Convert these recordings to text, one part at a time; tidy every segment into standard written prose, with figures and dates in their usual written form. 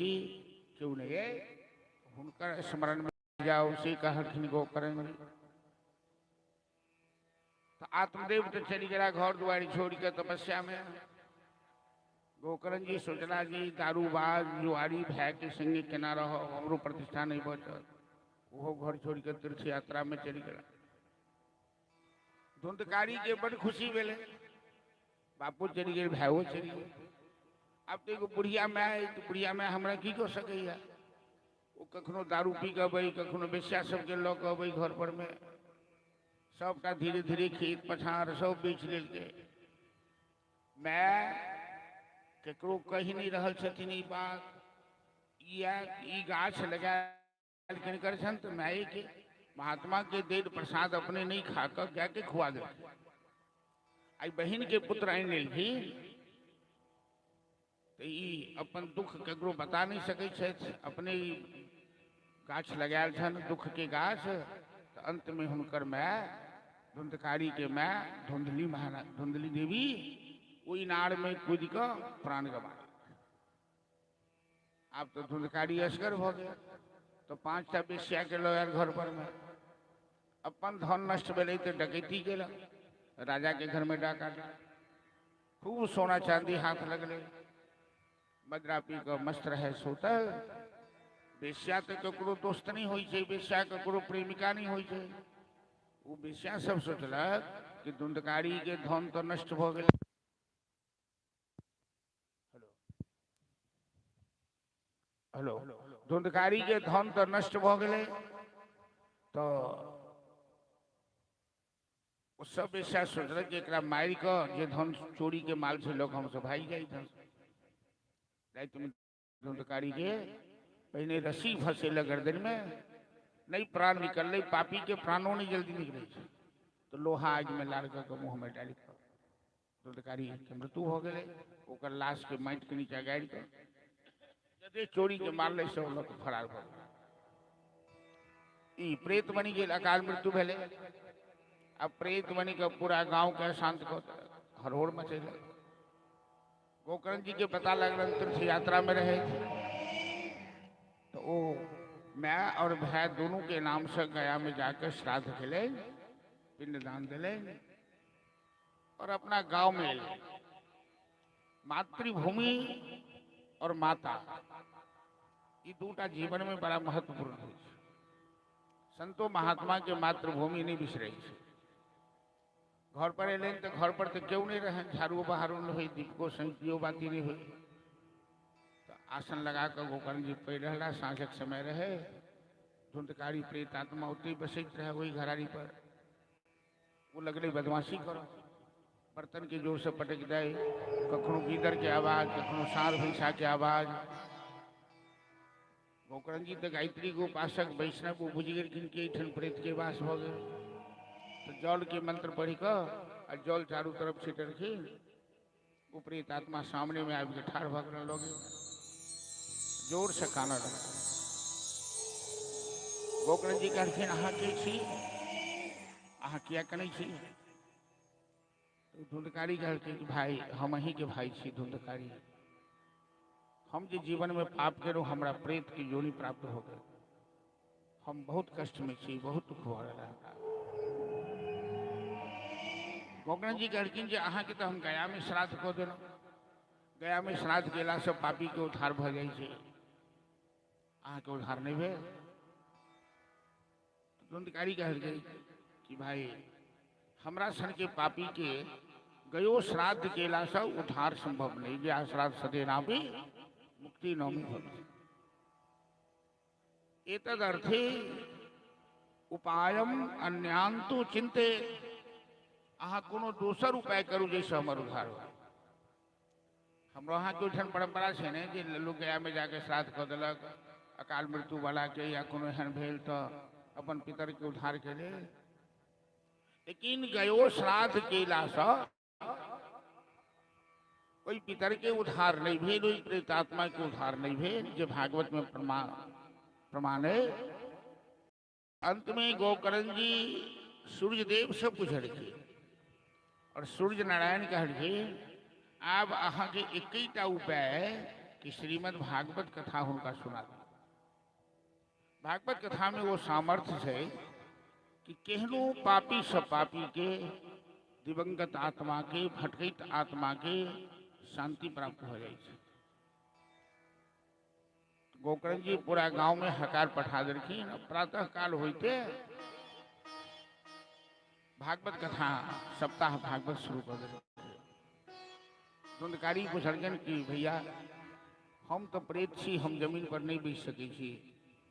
छी, केओ नहि अइ, हुनकर स्मरणमे जाउ, से कहलखिन गोकर्ण जी। तऽ आत्मदेव तऽ चलि गेला घर दुआरि छोड़ि कऽ तपस्यामे। गोकर्ण जी सोचला जी दारूबाज जुआरी भायके संगे केना रहब, हमरो प्रतिष्ठा नहि बचत। ओहो घर छोड़ि कऽ तीर्थ यात्रामे चलि गेला। धुंधकारी के बड़ खुशी भेलै, बापो चलि गेल, भाइओ चलि गेल, आब तऽ एगो बुढ़िया माय अइ, तऽ बुढ़िया माय हमरा की कऽ सकैए? ओ कखनो दारू पी कऽ अबै, कखनो बेस्या सबके लऽ कऽ अबै घर पर मे, सबटा धीरे धीरे खेत पछाड़ सब बेच लेलकै। माय केकरो कहि नहि रहल छथिन ई बात। ई गाछ लगायल किनकर छनि? तऽ मायके। महात्मा के देल प्रसाद अपने नहि खा कऽ गायके खुआ देलखिन। आइ बहिन के पुत्र आनि लेलखिन तऽ ई अपन दुख ककरो बता नहि सकै छथि। अपने ई गाछ लगायल छनि दुख के गाछ। तऽ अंतमे हुनकर माय, धुंधकारी के माय धुंधली महाराज, धुंधली देवी, ओहि इनारमे कूदि कऽ प्राण गमा। आब तऽ धुंधकारी असगर भऽ गेल, तऽ 5टा बेश्याके लऽ आयल घर पर मे। अपन धन नष्ट भेलै तऽ डकैती केलक, राजाके घरमे डाका डाल, खूब सोना चांदी हाथ लगलै, मदरा पी कऽ मस्त रहै सुतल। बेश्या तऽ ककरो दोस्त नहि होइ छै, बेश्या ककरो प्रेमिका नहि होइ छै। ओ बेश्या सब सोचलक कि धुंधकारी के धन तऽ नष्ट भऽ गेल। हेलो, धुंधकारी के धन तऽ नष्ट भऽ गेलै, तऽ ओ सब बेश्या सोचलक कि एकरा मारि कऽ जे धन चोरी के माल छै लऽ कऽ हमसब भागि जाइ धन। रातिमे धुंधकारी के पहिने रस्सी फंसेलक गर्दन में, नहीं प्राण निकललै, पापी के प्राणो नहीं जल्दी निकलै छै, तऽ लोहा आगिमे लार कऽ के मुँहमे डालि कऽ धुंधकारी के मृत्यु भऽ गेलै। ओकर लाश के माटि के नीचा गाड़ि कऽ जते चोरी के माल लै सब लऽ कऽ फरार भऽ गेलै। ई प्रेत बनि गेल, अकाल मृत्यु भेलै। आब प्रेत बनि कऽ पूरा गाँव के अशांत कऽ देलक, हरहोर मचेलक। गोकर्ण जी के पता लगलन, तीर्थ यात्रा में रहे, तो ओ my और भाई दोनों के नाम से गया में जाकर श्राद्ध केले, पिंडदान दिले और अपना गांव में एले। मातृभूमि और माता ये दूटा जीवन में बड़ा महत्वपूर्ण होइ छै। संतो महात्मा के मातृभूमि नहीं बिसरै छै। घर पर एलनि तऽ घर पर तऽ केओ नहि रहनि, झाड़ू बहारू नहि होइ, दीपको सैंतियो बाती नहि होइ, तऽ आसन लगा कऽ गोकर्ण जी पड़ि रहला। साँझक समय रहै, धुंधकारी प्रेत आत्मा ओतहि बसैत रहै ओहि घरारी पर। ओ लगलै बदमाशी करऽ, बर्तन के जोर से पटकि दै, कखनो गीदड़ के आवाज, कखनो साँढ़ भैंसा के आवाज। गोकर्ण जी तऽ गायत्री के उपासक वैष्णव, ओ बुझि गेलखिन कि एहिठाम प्रेत के वास भऽ गेल, तऽ जल के मंत्र पढ़ि कऽ आ जल चारू तरफ छिटलखिन। ओ प्रेत आत्मा सामने में आबि कऽ ठाढ़ भऽ गेल, लगे जोर से कानऽ लगल। गोकर्ण जी कहलखिन, अहाँ के छी, अहाँ किया कनै छी? धुंधकारी कहलकै कि भाई हम अहीं के भाई छी धुंधकारी, हम जे जीवन में पाप केलहुँ हमरा प्रेत के योनि प्राप्त हो गेल, हम बहुत कष्ट में छी, बहुत दुख भऽ रहल है हमरा। गोकर्ण जी कहलखिन जे अहाँके तऽ हम गया में श्राद्ध कऽ देलहुँ, गया में श्राद्ध केलासँ पापी के उद्धार भऽ जाइ छै, अहाँके उद्धार नहि भेल। धुंधकारी कहलकै कि भाई हमरा सन के पापी के गयो श्राद्ध केलासँ उद्धार संभव नहीं, जे श्राद्ध सदेनापि मुक्ति नौमी भवति। एतदर्थे उपायम अन्यांतु चिंते, अहाँ कोनो दोसर उपाय करू जाहिसँ हमर उद्धार हो। हमरो अहाँके ओहिठाम परम्परा छै ने जे लोक गयामे जाके श्राद्ध कऽ देलक अकाल मृत्यु वालाके, या कोनो एहन भेल तऽ अपन पितरके उद्धारके लेल। लेकिन गयो श्राद्ध केलासँ ओहि पितरके उद्धार नहि भेल, ओहि प्रेतात्माके उद्धार नहि भेल, जे भागवतमे प्रमाण प्रमाण है। अंत में गोकर्ण जी सूर्यदेव से पुछलखिन और सूर्य नारायण कहलखिन आब अहाँके एकैटा उपाय कि श्रीमद् भागवत कथा हुनका सुना दी। भागवत कथा में वो सामर्थ्य है कि केहनो पापी स पापी के, दिवंगत आत्मा के, भटकैत आत्मा के शांति प्राप्त हो जाए। गोकर्ण जी पूरा गांव में हकार पठा देलखिन। प्रातः काल होते भागवत कथा सप्ताह भागवत शुरू कर देलखिन। धुंधकारी पुछलखिन कि भैया हम तो प्रेत छी, हम जमीन पर नहीं बैस सकै छी,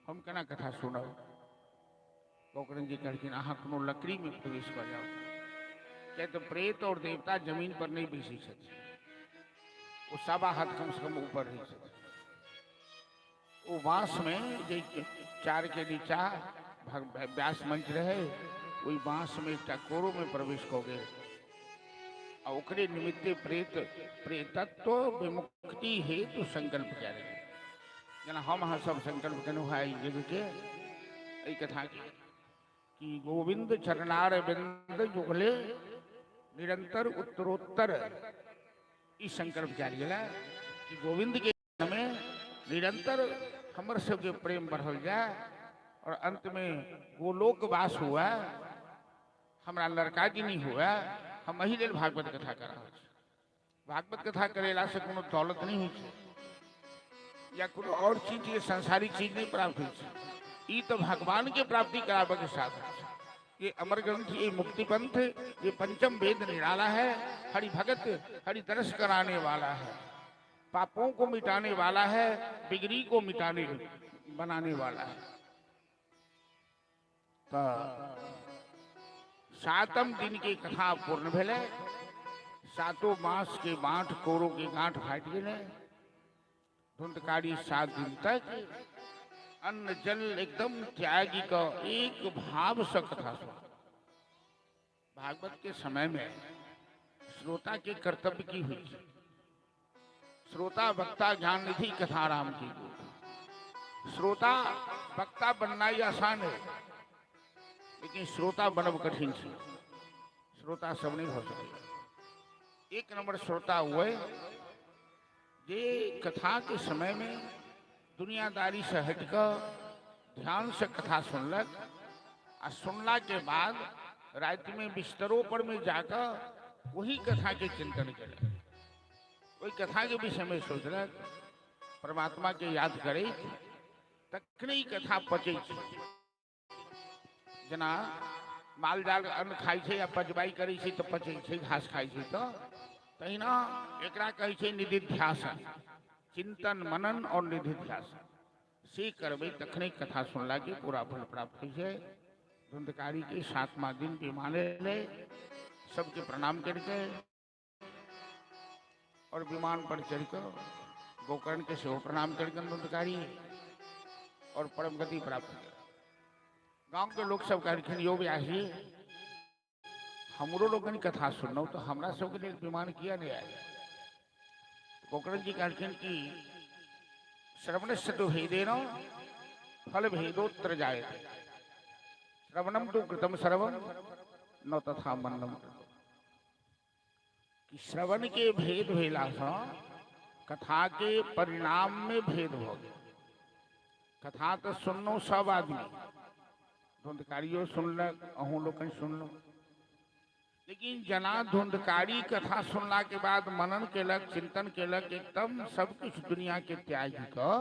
हम केना कथा सुनब? गोकर्ण जी कहलखिन अहाँ कोनो लकड़ी में प्रवेश कर जाओ, किया तो प्रेत और देवता जमीन पर नहीं बैसै छथिन, वो सवा हाथ कम से कम ऊपर रहै छथिन। ओ बांस में जे चार के नीचा व्यास मंच रहे, ओहि बांस में एकटा कोरो में प्रवेश कऽ गेल आ ओकरे निमित्ते प्रेत प्रेतत्व विमुक्ति हेतु संकल्प कयल गेल। जेना हम अहाँ सब संकल्प केलहुँ हेँ एहि यज्ञ के, एहि कथा के, कि गोविंद चरणार बिंद जुगले निरंतर उत्तरोत्तर ई संकल्प कयल गेल कि गोविंद के में निरंतर हमर सबके प्रेम बढ़ल जाए और अंत में गोलोक वास हुआ, हमरा लड़का जी नहीं हुआ। हम एही लेल भागवत कथा कर रहल छी। भागवत कथा करेला से कोनो दौलत नहीं होइ छै या कोनो और चीज के सांसारिक चीज नहीं प्राप्त होइ छै। ई तो भगवान के प्राप्ति कराबे के साधन छै। ये अमर ग्रंथ, ये मुक्ति पंथ, ये पंचम वेद निराला है, हरि भगत हरि दर्श कराने वाला है, पापों को मिटाने वाला है, बिगड़ी को मिटाने बनाने वाला है। तो सातम दिन के कथा पूर्ण भेलै, सातों मास के बाँठ कोरो के गांठ फाटि गेलै। धुंधकारी 7 दिन तक अन्न जल एकदम त्यागी क एक भाव से कथा सुन। भागवत के समय में श्रोता के कर्तव्य की हुई? श्रोता वक्ता ज्ञान निधि कथा राम की। श्रोता वक्ता बनना ही आसान है, लेकिन श्रोता बनब कठिन है। श्रोता सब नहीं हो सके। एक नंबर श्रोता हुए जे कथा के समय में दुनियादारी से हटकर ध्यान से कथा सुनलक आ सुनला के बाद राति में बिस्तरों पर में जाकर वही कथा के चिंतन केलक, ओहि कथा के विषय में सोचलक, परमात्मा के याद करे, तखने ई कथा पचै छै। जेना माल जाल अन्न खाइ छै या पचबाई करै छै तऽ पचै छै, घास खाइ छै तऽ तहिना एकरा कहै छै निधिध्यासन, चिंतन मनन और निधिध्यासन से करबै तखने कथा सुनला के पूरा फल प्राप्त होइ छै। धुंधकारी के सातवां दिन विमान एलै, सबके प्रणाम करके और विमान पर चढ़ कऽ गोकर्ण के सेहो प्रणाम करके धुंधकारी और परम गति प्राप्त कयल। गांव के लोग सब कहलखिन यौ व्यास जी, हमरो लोकनि कथा सुनलहुँ तऽ हमरा सबके लेल विमान किया नहि आयल? गोकर्ण जी कहलखिन कि श्रवणस्य तो भेदेन फल भेदोत्र जायते, श्रवणम तो कृतम सर्वम न तथा मननम। कि श्रवण के भेद भेला सँ कथा के परिणाम में भेद भऽ गेल। कथा तऽ सुनलहुँ सब आदमी, धुंधकारियो सुनलक, अहूँ लोकनि सुनलहुँ, लेकिन जना धुंधकारी कथा सुनला के बाद मनन केलक, चिंतन केलक, एकदम सब किछु दुनिया के त्यागि कऽ,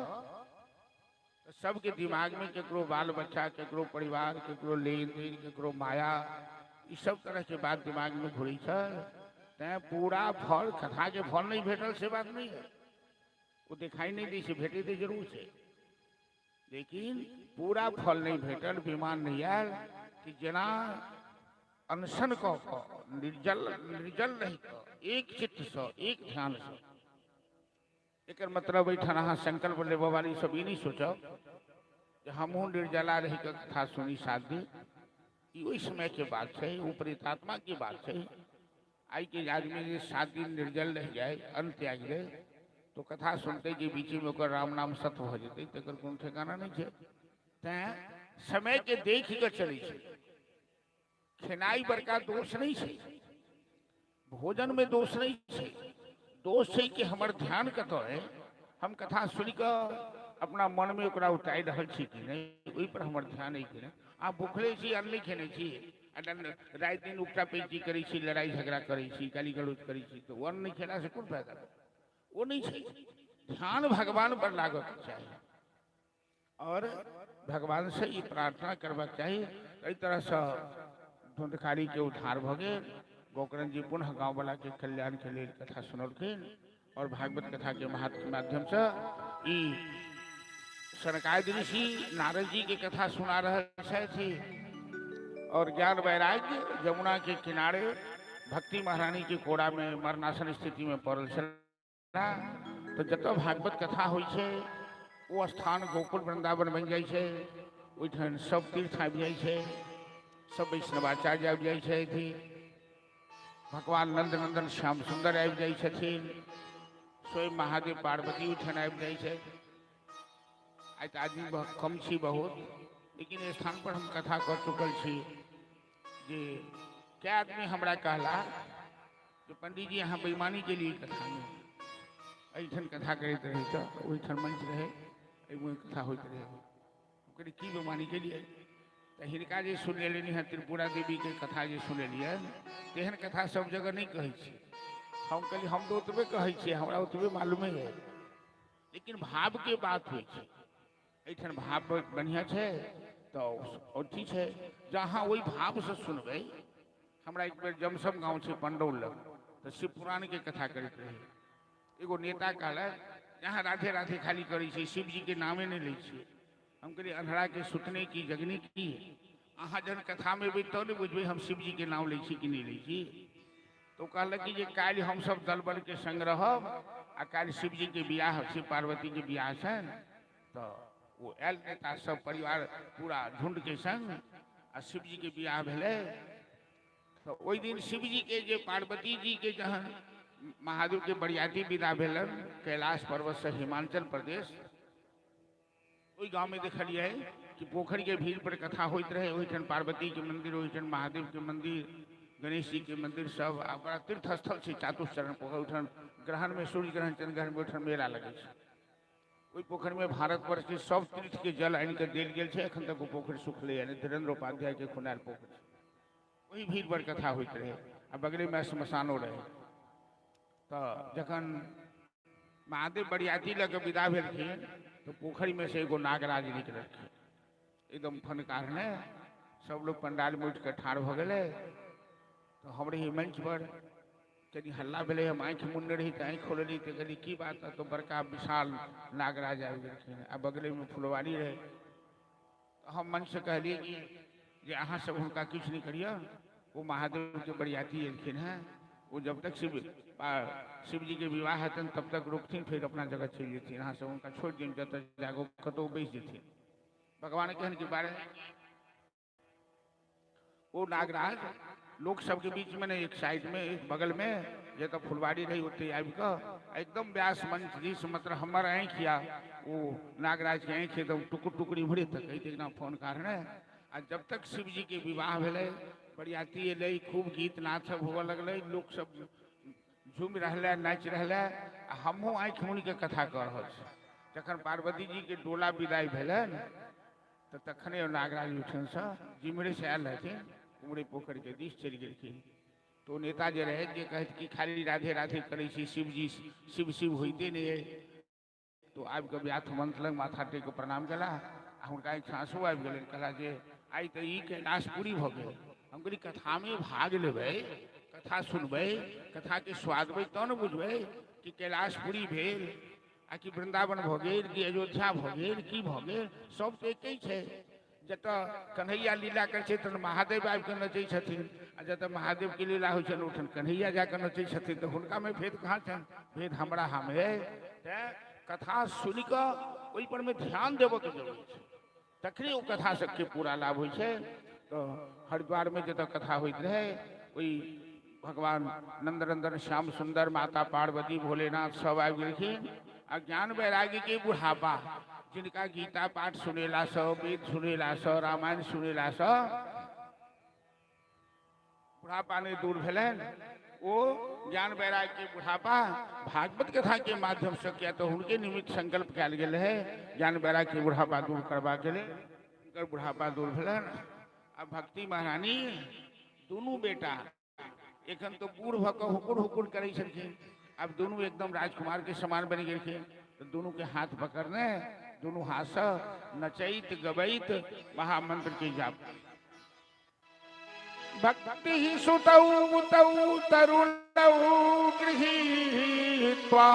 सबके दिमाग में केकरो बाल बच्चा, केकरो परिवार, केकरो लेन देन, केकरो माया, ई सब तरह के बात दिमाग में घुरै छै। तैं पूरा फल कथा के फल नहीं भेटल से बात नहीं है, वो दिखाई नहीं दै छै, भेटै तऽ जरूर छै, लेकिन पूरा फल नहीं भेटल, विमान नहीं आयल। कि जेना अनशन कऽ कऽ निर्जल निर्जल रहि कऽ एक चित्तसँ एक ध्यानसँ, एकर मतलब एहिठाम अहाँ संकल्प लेबऽ वाली सब ई नहि सोचब जे हमहूँ निर्जला रहि कऽ कथा सुनी 7 दिन। ई ओहि समयके बात छै, ओ प्रेतात्माके बात छै। आइ के आदमी जे 7 दिन निर्जल रहि जाय, अन्न त्यागि दै, तो कथा सुनते जे बीचमे ओकर राम नाम सत्य भऽ जेतै, तकर कोनो ठेकाना नहि छै। तैँ समयके देखि कऽ चलै छै। खेनाइ बड़का दोष नहि छै, भोजनमे दोष नहि छै, दोष छै कि हमर ध्यान कतऽ है। हम कथा सुनि कऽ अपना मनमे ओकरा उतारि रहल छी कि नहि, ओहिपर हमर ध्यान अइ कि नहि। अहाँ भुखले छी, अन्न नहि खेने छी, आ राति दिन उपटा पैची करै छी, लड़ाइ झगड़ा करै छी, गाली गलौज करै छी, तऽ अन्न नहि खेलासँ कोन फायदा? ओ नहि छै। ध्यान भगवान पर लागक चाही और भगवान से ई प्रार्थना करबाक चाही। एहि तरहसँ धुंधकारी के उद्धार भऽ गेल। गोकर्ण जी पुनः गाँववाला के कल्याण के लेल कथा सुनलखिन और भागवत कथा के माध्यमसँ ई सनकादि ऋषि नारद जी के कथा सुना रहल छथि और ज्ञान वैराग्य यमुना के किनारे भक्ति महारानी के कोड़ा में मरणासन स्थिति में पड़ल छलाह। तो जतऽ भागवत कथा होइ छै ओ स्थान गोकुल वृंदावन बनि जाइ छै। ओहिठाम सब तीर्थ आबि जाइ छै, सब वैष्णवाचार्य आबि जाइ छथि, भगवान नंद नंदन श्याम सुंदर आबि जाइ छथिन, स्वयं महादेव पार्वती ओहिठाम आबि जाइ छथि। आइ तऽ आदमी बहुत कम छी बहुत, लेकिन एहि स्थान पर हम कथा कऽ चुकल छी जे कै आदमी हमरा कहला जे पंडीजी अहाँ बेईमानी के लिए कथामे एहिठाम कथा करैत रही तऽ ओहिठाम मंच रहै, एहिमे कथा होइत रहै। हम कहलियै की बेईमानी के लिए? तऽ हिनका जे सुनेलनि हँ त्रिपुरा देवीके कथा जे सुनेलियै तेहन कथा सब जगह नहि कहै छी। हम कहलियै हम तऽ ओतबे कहै छियै, हमरा ओतबे मालूमे है, लेकिन भावके बात होइ छै। एहिठाम भाव बढ़िआँ छै तऽ अथी छै, जहाँ ओहि भावसँ सुनबै। हमरा एक बेर जमसम गाँव छै पंडौल लग, तऽ शिव पुराणके कथा करैत रही। एगो नेता कहलक यहाँ राधे राधे खाली करै छी, शिव जी के नामे नहि लै छियै। हम कहलियै अन्हरा के सुतने की जगने की, अहाँ जहन कथामे एबै तब ने बुझबै हम शिव जी के नाम लै छी कि नहि लै छी। तो कहलक कि जे काल्हि हमसब दल बल के संग रहब आ काल्हि शिव जी के बियाह, शिव पार्वती के बियाह छनि। तऽ ओ आयल नेता सब परिवार पूरा झुंड के संग आ शिव जी के बियाह भेलै। तऽ ओहि दिन शिव जी के जे पार्वती जी के जहन महादेव के बरियाती विदा भेलन कैलाश पर्वत से हिमाचल प्रदेश, ओहि गाँव में देखलियै कि पोखरि के भीड़ पर कथा होइत रहे। ओहिठाम पार्वती के मंदिर, ओहिठाम महादेव के मंदिर, गणेश जी के मंदिर सब, आ बड़ा तीर्थ स्थल छै चातुश्चरण पोखरि। ओहिठाम ग्रहण में सूर्य ग्रहण चंद्र ग्रहण में ओहिठाम मेला लगै छै। ओहि पोखरि में भारतवर्ष के सब तीर्थ के जल आनि के देल गेल छै। एखन तक ओ पोखरि सुखलै यानी धीरेन्द्र उपाध्याय के खुनायल पोखरि छै। ओहि भीड़ पर कथा होइत रहे आ बगले में श्मशानो रहे। तऽ जखन महादेव बरियाती लऽ कऽ विदा भेलखिन तऽ पोखरि में से एगो नागराज निकललखिन, एकदम फन काढ़ने। सब लोग पंडाल में उठि कऽ ठाढ़ भऽ गेलै। तऽ हम रही मंच पर, कनि हल्ला भेलै, हम आँखि मुनने रही तऽ आँखि खोलली तऽ कहली की बात है? तऽ बड़का विशाल नागराज आबि गेलखिन आ बगलेमे फुलवारी रहै। तऽ हम मंच से कहलियै कि जे अहाँ सब हुनका किछु नहि करियौ, ओ महादेवके बरियाती एलखिन हेँ, ओ जब तक शिव शिव जी के विवाह हेतनि तब तक रुकथिन, फेर अपना जगह चलि जेथिन। अहाँ सब हुनका छोड़ि दियौन, जतऽ जागो कतहु बैस जेथिन। भगवान केहन कि बारे ओ नागराज लोक सबके बीच में नहीं, एक साइड में एक बगल में जतऽ फुलवारी रही ओतै आबि कऽ एकदम व्यास मंच दिस, मतलब हमर आँखि या ओ नागराज के आँखि एकदम टुकुर टुकुर इम्हरे तकैत एकदम फोन काढ़ने। आ जब तक शिव जी के विवाह भेलै, बरियाती एलै, खूब गीत नाच सब होबऽ लगलै, लोक सब झूमि रहलै, नाचि रहलै, आ हमहूँ आँखि मुनि कऽ कथा कऽ रहल छी। जखन पार्वती जी के डोला विदाई भेलनि तऽ तखने नागराज ओहिठामसँ जिम्हरेसँ आयल रहथिन उम्हरे पोखरिके दिस चलि गेलखिन। तऽ ओ नेता जे रहै जे कहैत कि खाली राधे राधे करै छी, शिवजी शिव शिव होइते नहि अइ, तो आबि कऽ व्यास मंच लग माथा टेक कऽ प्रणाम केला आ हुनका आँखिसँ आँसू आबि गेलनि। कहला जे आइ तऽ ई कैलाशपुरी भऽ गेल। हम कहली कथामे भाग लेबै, कथा सुनबै, कथाके स्वादबै तब ने बुझबै कि कैलाशपुरी भेल आ कि वृन्दावन भऽ गेल कि अयोध्या भऽ गेल की भऽ गेल, सब तऽ एके छै। जतऽ कन्हैया लीला करै छै तहन महादेव आबि कऽ नचै छथिन, आ जतऽ महादेवके लीला होइ छनि ओहिठाम कन्हैया जा कऽ नचै छथिन, तऽ हुनकामे भेद कहाँ छनि? भेद हमरा हम है। तेँ कथा सुनि कऽ ओहि पर मे ध्यान देबऽके जरूरी छै, तखने ओ कथा सबके पूरा लाभ होइ छै। तऽ हरिद्वारमे जतऽ कथा होइत रहै ओहि भगवान नंदनंदन श्याम सुंदर माता पार्वती भोलेनाथ सब आबि गेलखिन। आ ज्ञान वैराग्य के बुढ़ापा जिनका गीता पाठ सुनेलासँ, वेद सुनेलासँ, रामायण सुनेलासँ बुढ़ापा नहि दूर भेलनि, ओ ज्ञान वैराग्य के बुढ़ापा भागवत कथा के माध्यम से किया तो हुनके निमित्त संकल्प कयल गेल है ज्ञान वैराग्य के बुढ़ापा दूर करबा के लिए। हुनकर बुढ़ापा दूर भेलनि। आ भक्ति महारानी दुनू बेटा एखन तो बूढ़ भऽ कऽ हुकुर हुकुर करै छलखिन, आब दुनू एकदम राजकुमार के समान बनि गेलखिन। तो दुनू के हाथ पकड़ने दुनू हाथ से नचैत गबैत महामंत्र के जाप। भक्ति सुतौ तौ तरुणौ गृहीत्वा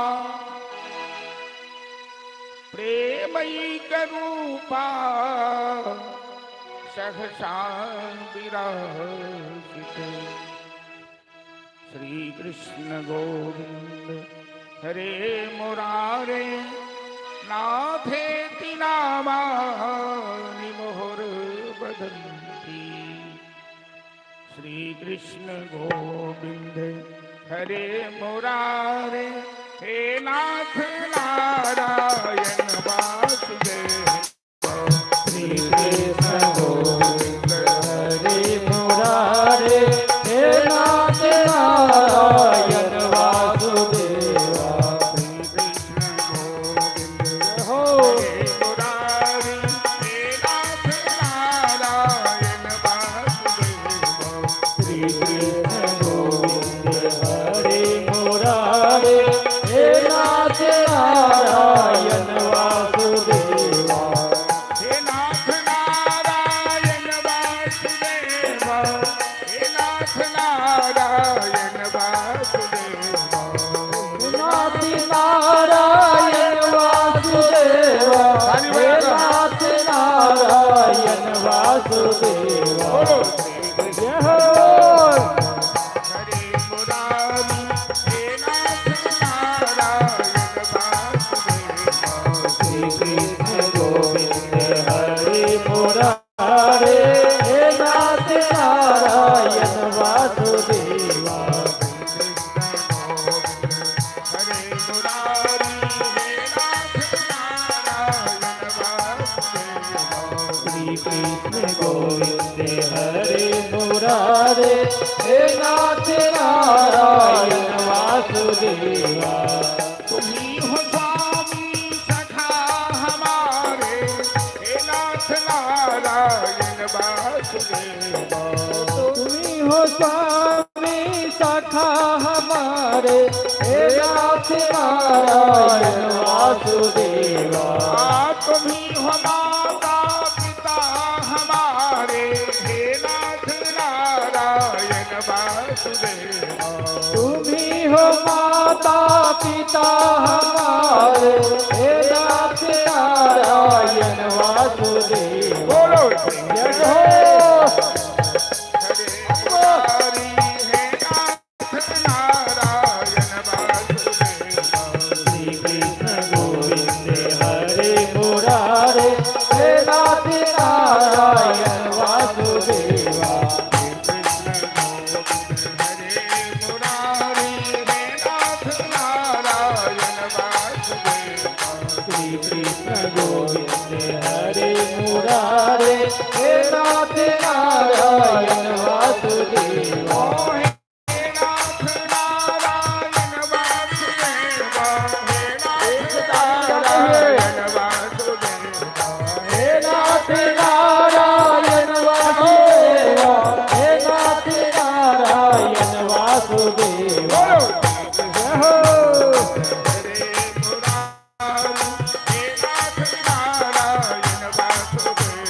प्रेमैक रूपा सहसा विराजित। श्री कृष्ण गोविंद हरे मुरारे नाथेति नामानि मोहर बदंती। श्री कृष्ण गोविंद हरे मुरारे हे नाथ नारायण वासुदेव। श्री कृष्ण गोविंद हरे मुरारे हे नाथ नारायण वासुदेवा। श्री कृष्ण गोविंद हो हरे मुरारे हे नाथ नारायण वासुदेव। श्री कृष्ण गोविंद हरे मुरारे हे नाथ नारायण वासुदेवा। हे नाथ नारायण वासुदेव, हे नाथ नारायण वासुदेव। नाथ नारायण वासुदेवा हे नाथ नारायण वासुदेवा। बोलो श्री कृष्ण जय हो। हरे मुरारी हे नाथ नारायण वासुदेव। श्री कृष्ण गोविंद हरे मुरारे हे नाथ नारायण वासुदेवा। कृष्ण गोविंद हरे मुरारी हे नाथ नारायण वासुदेव। श्री कृष्ण गोविंद हरे मुरारे हे नाथ नारायण वासुदेवा। तुम्ही हो स्वामी सखा हमारे हे नाथ नारायण वासुदेव। तुम्ही हो स्वामी सखा हमारे हे नाथ नारायण वासुदेवा। तुम्ही हो माता पिता हमारे हे नाथ नारायण वासुदेव। तुम्ही हो माता पिता हमारे हे नाथ नारायण वासुदेवा। बोलो जय हो। हरे मुरारी हे नाथ नारायण वासुदेव। श्री कृष्ण गोविंद हरे मुरारे हे नाथ नारायण वासुदेवा। कृष्ण गोविंद हरे मुरारी हे नाथ नारायण वासुदेव। श्री कृष्ण गोविंद हरे मुरारे हे नाथ नारायण वासुदेवा। हे नाथ नारायण वासुदेव, हे नाथ नारायण वासुदेव। हे नाथ नारायण वासुदेवा हे नाथ नारायण वासुदेवा। बोलो जय हो। हरे मुरारी हे नाथ नारायण वासुदेव।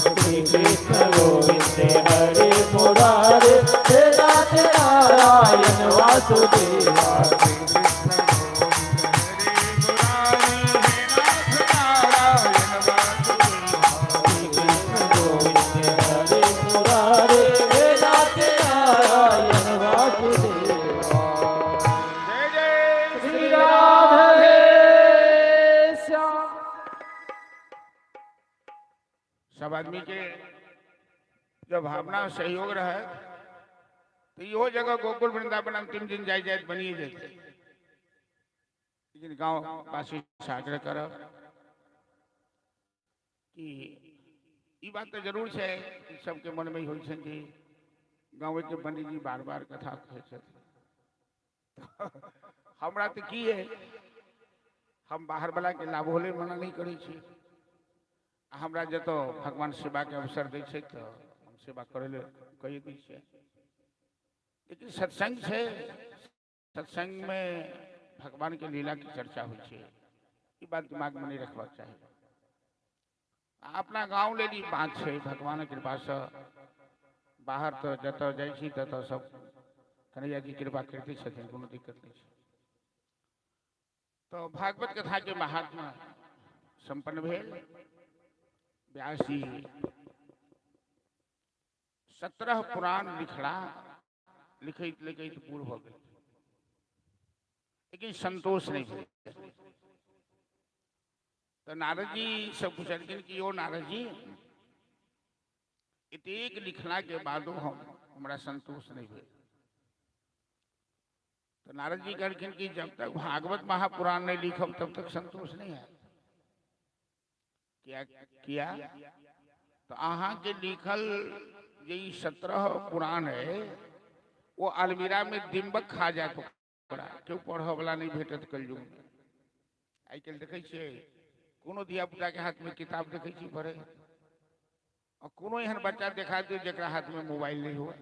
श्री कृष्ण गोविंद हरे मुरारे हे नाथ नारायण वासुदेवा। श्री कृष्ण गोविंद हरे मुरारी हे नाथ नारायण वासुदेव। श्री कृष्ण गोविंद हरे मुरारे हे नाथ नारायण वासुदेवा। जय जय श्री राधे श्याम। सब आदमी के जब भावना सहयोग रहे तो इहो जगह गोकुल वृंदावन अंतिम दिन जाय जाय बनिए जेतै। लेकिन गांव वासी से आग्रह करब कि ई बात तो जरूर छै कि सबके मन में होइ छै कि गाँव के पंडित जी बार बार कथा कहै छथिन। हमरा तऽ की है, हम बाहर वाला के लाभ होले मना नहि करै छी। आ हमरा जतऽ भगवान सेवाके अवसर दै छै तऽ हम सेवा करै लए कहि दै छियै। लेकिन सत्संग छै, सत्संग में भगवान के लीला के चर्चा होइ छै, ई बात दिमाग में नहीं रखबाक चाही। आ अपना गाँव लेल ई बात छै, भगवानक कृपासँ बाहर तऽ जतऽ जाइ छी ततऽ सब कन्हैया जी कृपा करिते छथिन, कोनो दिक्कत नहि छै। तऽ भागवत कथा के महात्मा संपन्न भेल। व्यास जी 17 पुराण लिखला, लिखैत लिखैत बूढ़ भऽ गेल, लेकिन संतोष नहीं भेल। तऽ नारद जी से पुछलखिन कि यौ नारद जी, एतेक लिखला के बादो हमरा संतोष नहीं भेल। तो नारद जी कहलखिन कि जब तक भागवत महापुराण नहीं लिखब तब तक संतोष नहीं है। किया किया तो अहाँ के लिखल जे ई 17 पुराण है वो अलमीरा में दिम्बक खा जायत, ओकरा केओ पढ़ऽ वाला नहीं भेटत कलयुग में। आइ काल्हि देखै छियै कोनो धिया पुता के हाथ में किताब देखै छी पढ़े, और कोनो एहन बच्चा देखा दियौ जकरा हाथ में मोबाइल नहीं हुए।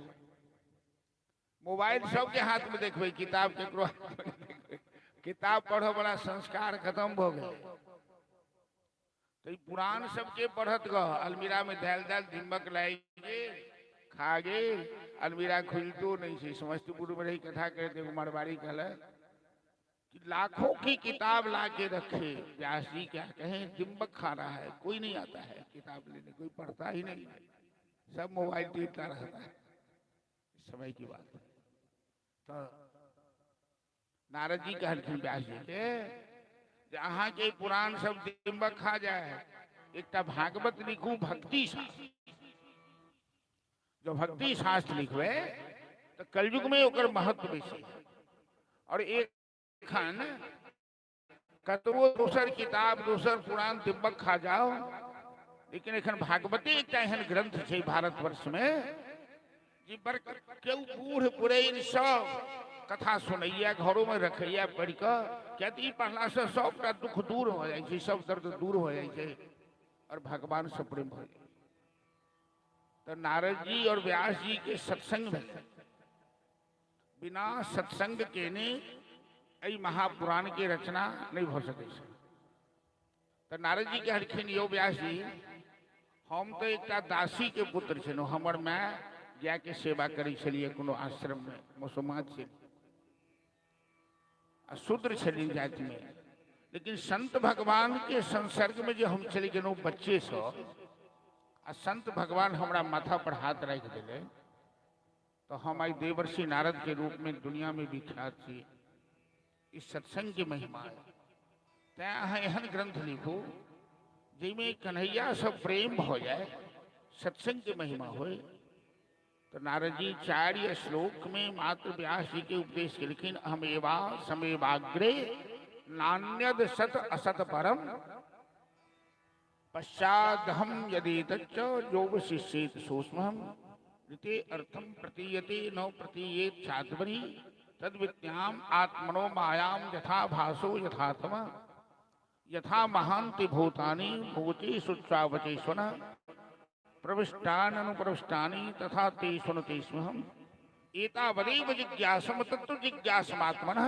मोबाइल सबके हाथ में देखबै, किताब केकरो हाथ में नहीं देखबै। किताब पढ़ऽ वाला संस्कार खत्म भऽ गेल। तऽ ई पुराण सबके पढ़त गह, अलमीरा में धैल धैल दिम्बक लागि गेल, खा गेल, अलमीरा खुलितो नहीं छै। समस्तीपुर में रही कथा करैत एगो मारवाड़ी कहलक कि लाखों की किताब ला के रखे, व्यास जी क्या कहें, दिम्बक खा रहा है, कोई नहीं आता है किताब लेने, कोई पढ़ता ही नहीं है, सब मोबाइल टीपता रहता है। समय की बात है। तो नारद जी कहलखिन व्यास जी के जे अहाँ के पुराण सब दिम्बक खा जाए, एकटा भागवत लिखू भक्ति शास्त्र। जो भक्ति शास्त्र लिखबे तो कलयुग में ओकर महत्व बेसी है। और एखन कतबो दोसर किताब दोसर पुराण दिम्बक खा जाओ, लेकिन एखन भागवते एकटा एहन ग्रंथ छै भारतवर्ष में जे बड़ केओ बूढ़ पुरैन सब कथा सुनैया, घरों में रखैया पढ़ि कऽ, किया तऽ ई पढ़लासँ सबटा दुख दूर हो जाइ छै, सब दर्द दूर हो जाइ छै और भगवान से प्रेम हो जाइ छै। तऽ नारद जी और व्यास जी के सत्संग भेलै। बिना सत्संग केने एहि महापुराण के रचना नहीं भऽ सकै छै। तऽ नारद जी कहलखिन यौ व्यास जी, हम तऽ एकटा दासी के पुत्र छलहुँ, हमर माय गाय के सेवा करै छलियै कोनो आश्रम में, मुसलमान छलियै आ शूद्र छलियै जाति में, लेकिन संत भगवान के संसर्ग में जे हम चलि गेलहुँ बच्चे सँ, आ संत भगवान हमरा माथा पर हाथ राखि देले, तो हम आई देवर्षि नारद के रूप में दुनिया में विख्यात छी। इस सत्संग के महिमा है। तैं अहाँ एहन ग्रंथ लिखू जाहिमे कन्हैया से प्रेम हो जाए, सत्संग के महिमा होए। तो नारद जी 4 श्लोक में मात्र व्यास जी के उपदेश केलखिन, अहमेवा समेवाग्रे नान्यद सत असत परम पश्चादहम यदि तच्च योगशिष्येत सूक्ष्मम ऋते अर्थम प्रतीयते न प्रतीयेत चात्मनि तद्विद्याम आत्मनो मायाम यथा भासो यथात्म यथा महांति भूतानि भूते सुच्चावचे स्वन प्रविष्टाननुप्रविष्टानि तथा ते सुनते स्महम एतावदेव जिज्ञासम तत्व जिज्ञासमात्मनः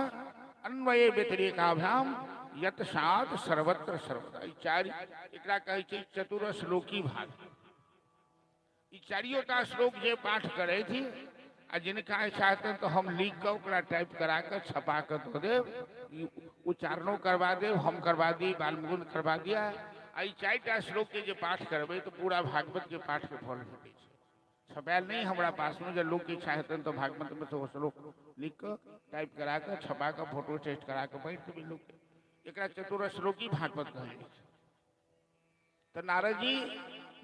अन्वये व्यतिरेकाभ्याम यत सात सर्वत्र सर्वदा। ई चारि एकरा कहै छै चतुरश्लोकी भाग। ई चारियोटा श्लोक जे पाठ करै थी आ जिनका इच्छा हेतनि तऽ हम लिख कऽ ओकरा टाइप करा कऽ छपा कऽ दऽ देब, ई उच्चारणो करवा देब, हम करवा दी, बालमुकुंद करवा दिया। आ ई 4टा श्लोक के जे पाठ करबै तऽ पूरा भागवत के पाठ के फल भेटै छै। छपायल नहि हमरा पासमे, जे लोकके इच्छा हेतनि तऽ भागवतमे से ओ श्लोक लिख कऽ टाइप करा कऽ छपा कऽ फोटो टेस्ट करा कऽ बाँटि देबै लोकके। एकरा चतुरश्लोकी भागवत कहल जाइ छै। तऽ नारद जी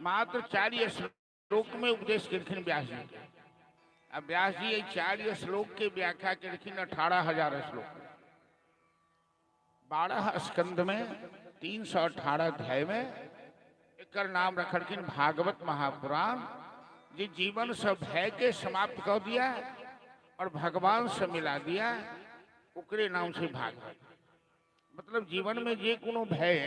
मात्र 4 श्लोक में उपदेश केलखिन व्यास जी के। आ व्यास जी एहि 4 श्लोक के व्याख्या केलखिन 18,000 श्लोक, 12 स्कंध में 318 अध्याय में। एकर नाम रखलखिन भागवत महापुराण, जे जीवन से भय के समाप्त कर दिया और भगवान से मिला दिया। ओकरे नाम छै भागवत। मतलब जीवन में जे कोनो भय,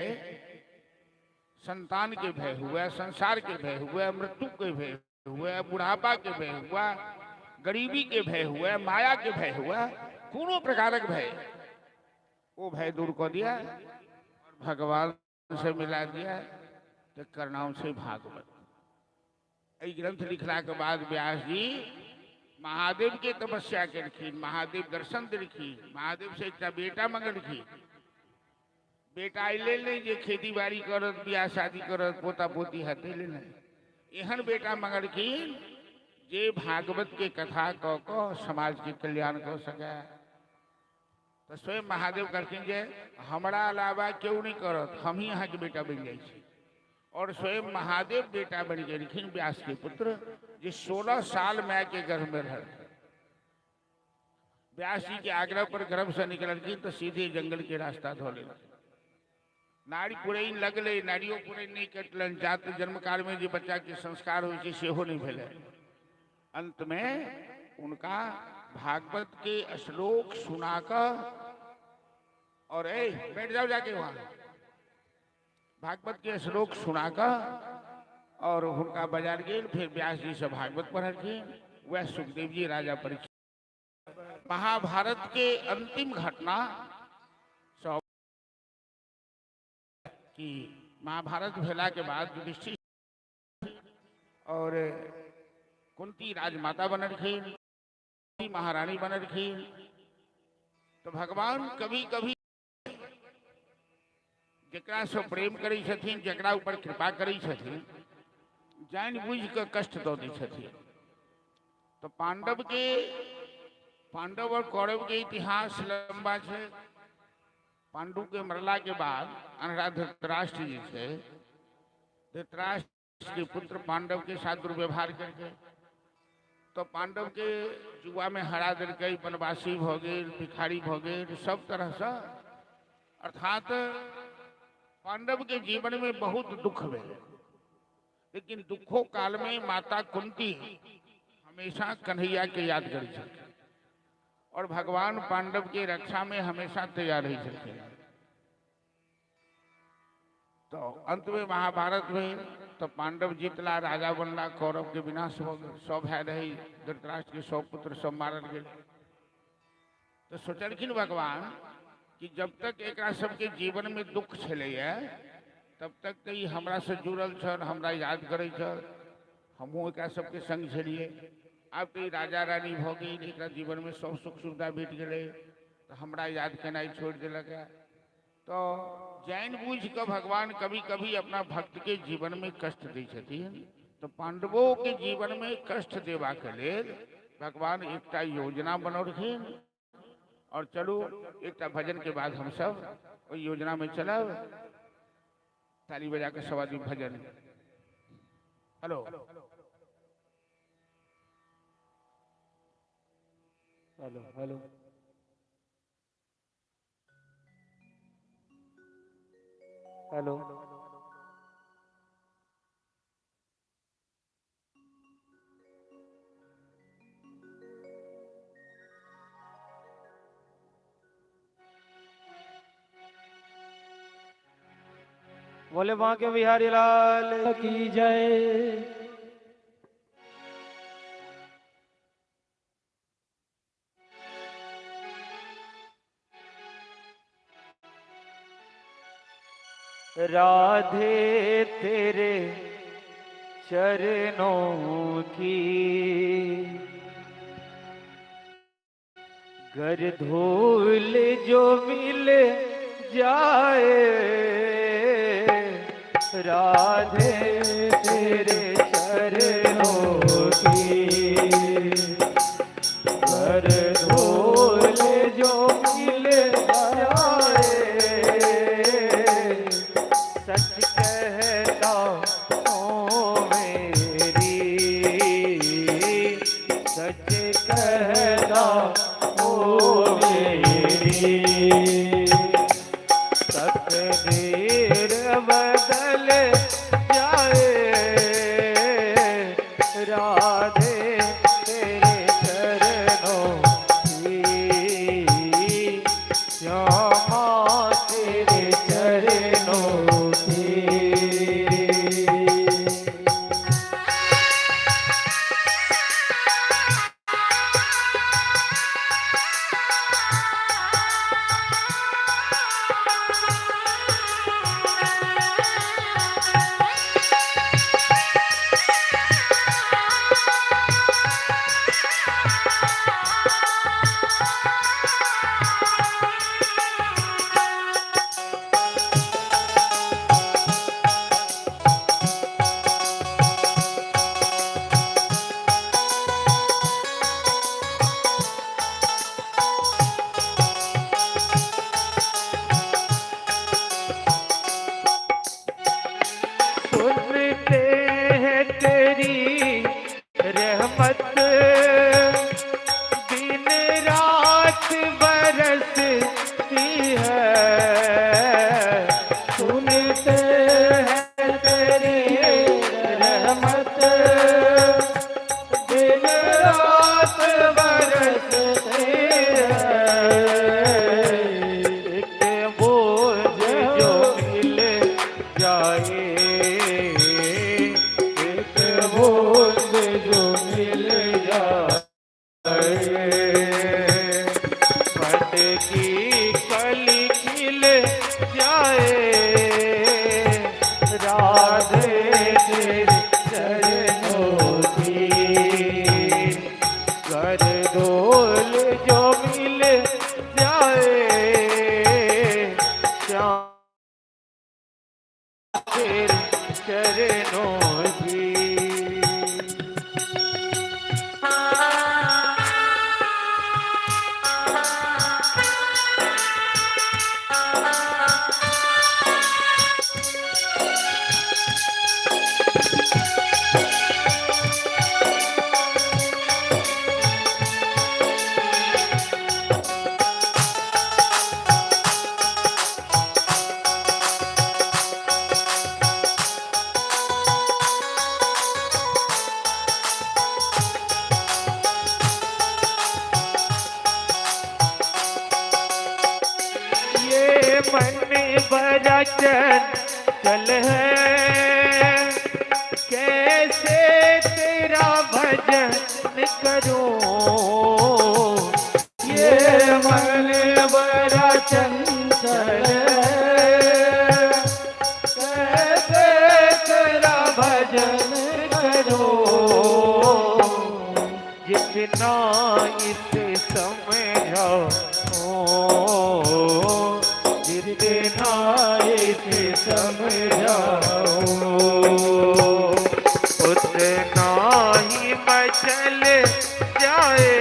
संतान के भय हुए, संसार के भय हुए, मृत्यु के भय हुए, बुढ़ापा के भय हुए, गरीबी के भय हुए, माया के भय हुए, कोनो प्रकारक भय, वो भय दूर कर दिया और भगवान से मिला दिया, तकर नाम छै भागवत। एहि ग्रंथ लिखला के बाद व्यास जी महादेव के तपस्या केलखिन, महादेव दर्शन देलखिन, महादेव से एकटा बेटा मंगलखिन। बेटा एहि लेल नहि जे खेती बाड़ी करत, बियाह शादी करत, पोता पोती हेतै लेल नहि, एहन बेटा मंगलखिन जे भागवत के कथा कऽ कऽ समाज के कल्याण कऽ सकै। तऽ स्वयं महादेव कहलखिन जे हमरा अलावा केओ नहि करत, हम ही अहाँके बेटा बनि जाइ छी। और स्वयं महादेव बेटा बनि गेलखिन व्यास के पुत्र, जे 16 साल माय के गर्भ में रहल। व्यास जी के आग्रह पर गर्भ से निकलखिन तो सीधे जंगल के रास्ता धो लेलखिन। नारी पुरैन लगलै, नारियो पुरैन नहि कटलनि, जात जन्म काल में जे बच्चा के संस्कार होइ छै सेहो नहि भेलै। अंत में उनका भागवत के श्लोक सुनाकर और ए बैठ जाओ जाके वहां, भागवत के श्लोक सुनाकर और हुनका बाजार गेल। फिर व्यास जी से भागवत पढ़लखिन। वह सुखदेव जी राजा परीक्षित। महाभारत के अंतिम घटना सब कि महाभारत भेला के बाद युधिष्ठिर और कुंती राजमाता बनलखिन, महारानी बनलखिन। तो भगवान कभी कभी जकरा से प्रेम करै छथिन, जकरा ऊपर कृपा करै छथिन, जानि बुझि कऽ कष्ट दऽ दै छथिन। तो पांडव और कौरव के इतिहास लंबा छै। पांडु के मरला के बाद अनहरा धृतराष्ट्र जे छै, धृतराष्ट्र के पुत्र पांडव के साथ दुर्व्यवहार करके तो पांडव के जुआ में हरा देलकै, वनवासी भऽ गेल, भिखारी भऽ गेल, सब तरहसँ। अर्थात पांडव के जीवन में बहुत दुख भेल, लेकिन दुखो काल में माता कुंती हमेशा कन्हैया के याद करै छलखिन और भगवान पांडव के रक्षा में हमेशा तैयार रहै छलखिन। तो अंत में महाभारत में तो पांडव जीतला, राजा बनला, कौरव के विनाश हो गेल, सब भाई रही, धृतराष्ट्र के सब पुत्र सब मारल गेल। तो सोचलखिन भगवान कि जब तक एकरा सबके जीवन में दुख छलैया तब तक तो ई हमरा से जुड़ल छल, हमरा याद करै छल, हमहूँ एकरा सबके संग छलियै। आब तो ई राजा रानी भऽ गेल, एकरा जीवन में सब सुख सुविधा भेट गेलै, तो हमरा याद केनाइ छोड़ि देलक। तो जानि बुझि कऽ भगवान कभी कभी अपना भक्त के जीवन में कष्ट दै छथिन। तो पांडवों के जीवन में कष्ट देबाक लेल भगवान एकटा योजना बनौलखिन। और चलू एकटा भजन के बाद हम सब ओहि योजना में चलब। ताली बजा के सब आदमी भजन। Hello hello hello hello. बोले बांके बिहारी लाल की जय। राधे तेरे चरणों की गर धूल जो मिल जाए, राधे तेरे चरणों की गर धूल जो मिल जाए, सच कहता हूँ मेरी, सच कहता हूँ मेरी, तकदीर बदल जाए, राधे तेरे चरणों की एक बूंद जो मिल जाए, मन की कली खिल जाए। राधे तेरे चरणों की कर डोल जो मिल जाए, श्याम तेरे चरणों की। ये मन बड़ा चंचल है, कैसे तेरा भजन करूं। ये मन बड़ा चंचल है, कैसे तेरा भजन करूं। जितना इसे समझाऊं, जितना इसे समझाऊं, उतना ही मचल जाए।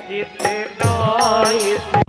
जितना इसे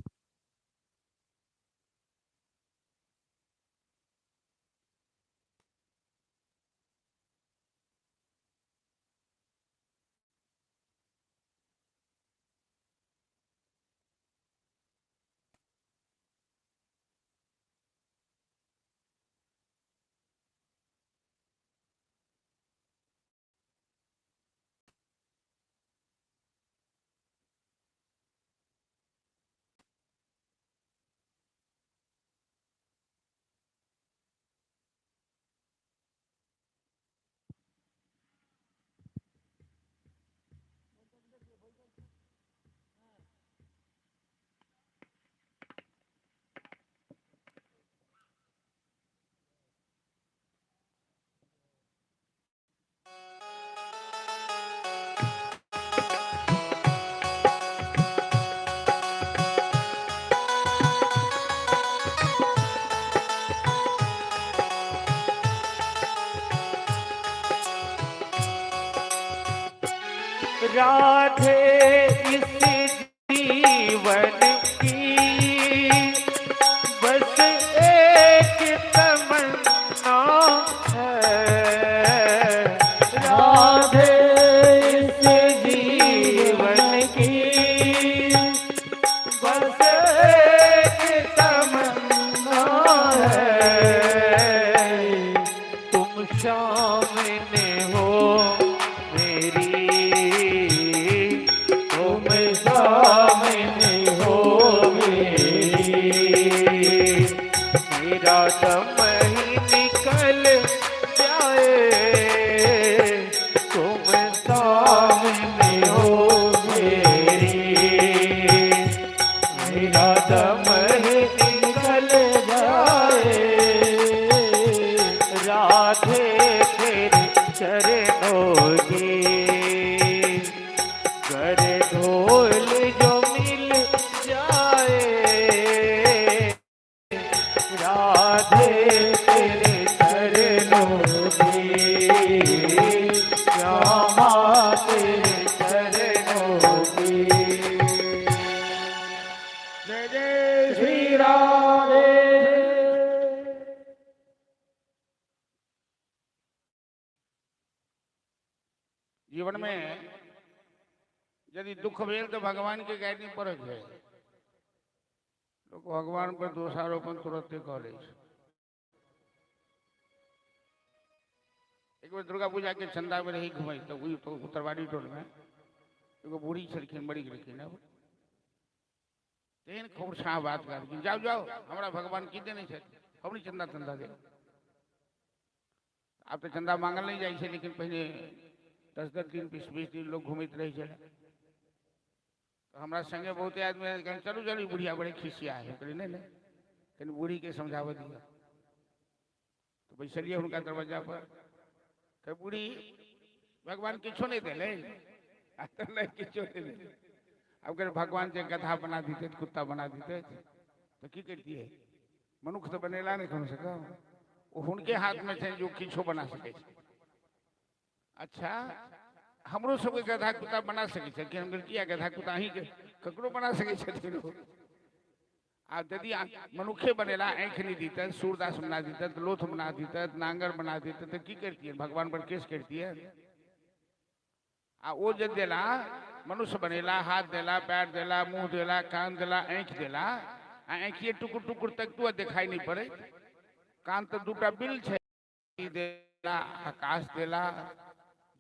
राधे इस जीवन की बस एक तमन्ना है। राधे इस जीवन की बस एक तमन्ना है, तुम सामने हो मेरी, तुम सामने हो मेरी। मेरा दम ही निकल जाए, तुम सामने हो मेरी। मेरा दम ही निकल जाए, राधे तेरे चरणों की कर ढोल जो मिल जाए। राधे तेरे चरणों की, श्यामा तेरे चरणों की। जय जय श्री राधे। जीवन में यदि दुख भेल तो भगवान के गारि नहीं पड़े है। लोग भगवान पर दोषारोपण तुरंते कऽ लै छै। एक बेर दुर्गा पूजा के चंदा में रही घुमै तो वही तो उत्तरवाड़ी टोल में एगो बूढ़ी छलखिन, मरि गेलखिन। अब तेहन खोरछाह बात कहलखिन, जाओ जाओ, हमरा भगवान की देने छथि, हम नहीं चंदा तंदा देब। आब तऽ चन्दा मांगल नहि जाइ छै, लेकिन पहिने 10-10 दिन 20-20 दिन लोक घुमैत रहै छलै। तऽ हमरा संगे बहुते आदमी आयल, कहै चलू चलू बुढ़िया बड़े खिसिया है। कहलियै नहि नहि, कनि बूढ़ीके समझाबऽ दिअ। तऽ बैसलियै हुनका दरवाजा पर। तऽ बूढ़ी भगवान किछो नहि देलै, आ तऽ नहि किछो नहि देलै। आब अगर भगवान जे गधा बना दिते, कुत्ता बना दिते तऽ की करितियै? मनुख तऽ बनेला नहि कम से कम, ओ हुनके हाथमे छनि जो किछो बना सकै छै। अच्छा हमरो सबके गधा कुत्ता बना सकै छै कि? हम किया गधा कुत्ता अहीँके ककरो बना सकै छथिन ओ। आ यदि मनुखे बनेला आँखि नहि दितै, सूरदास बना दितै, लोथ बना दितै, नांगर बना दितै, तऽ की करितियै? भगवान पर केस करितियै? आ ओ जे देला मनुष्य बनेला, हाथ देला, पैर देला, मुँह देला, कान देला, आँखि देला, आ आँखिए टुकुर टुकुर तक तो देखाई नहीं पड़े, कान तऽ दूटा बिल छै देला, आकाश देला,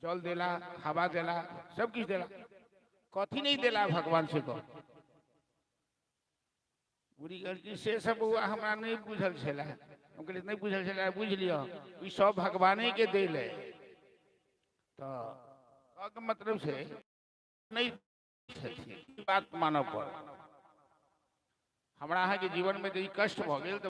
जल देला, हवा देला, सब किछु देला, कथी नहीं देला भगवान से कह। बुढ़ी कहलखिन से सब बौआ हमरा नहीं बुझल छलै। हम कहलियै नहीं बुझल छलै, बुझि लिअ ई सब भगवाने के देल है। तऽ कहऽके मतलब छै नहि छथिन, ई बात मानऽ पड़त। हमरा अहाँके जीवनमे यदि कष्ट भऽ गेल तऽ